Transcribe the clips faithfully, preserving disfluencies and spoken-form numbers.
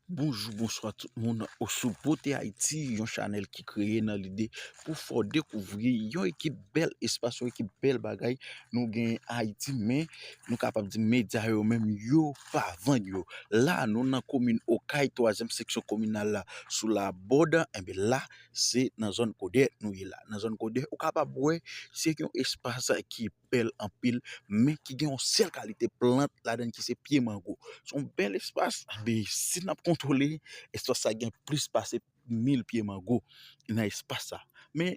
Bonjou, bonswa tout moun. Ou sou Bote Ayiti, yon chanèl ki kreye nan lide pou fè w dekouvri yon ekip bèl espas, yon ekip bèl bagay. Nou gen Ayiti, men nou kapab di medya yo menm yo pa vann yo. La, nou nan komin Okay, twazyèm seksyon kominal la, sou Labòd. Enben la, se nan zòn Kodè nou ye la. Nan zòn Kodè, ou kapab wè, se yon espas ki bèl anpil, men ki gen yon sèl kalite plant ladan ki se pye mango. Se yon bèl espas, men si n ap kontwole, espas sa gen plis pase mil pye mango nan espas sa. Men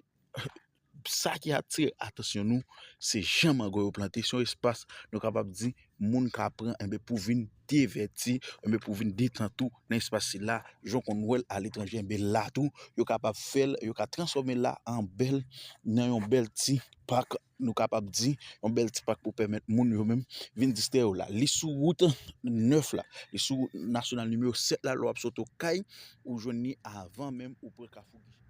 sa ki atire atansyon nou, se jan mango yo plante. Se yon espas, nou kapab di, moun ka pran, enben, pou vin divèti, enben, pou vin detant tou nan espas sila. Jan w konn wè l aletranje, enben, la tou, yo kapab fè l, yo ka transfòme la an bèl, nan yon bèl ti pak, nou kapab di, yon bèl ti pak pou pèmèt moun yo menm vin distrè yo la. Li sou wout nèf la, li sou wout nasyonal nimewo sèt la, lè w ap sot Okay, ou jwenn li avan menm ou pran Kafou Gicha.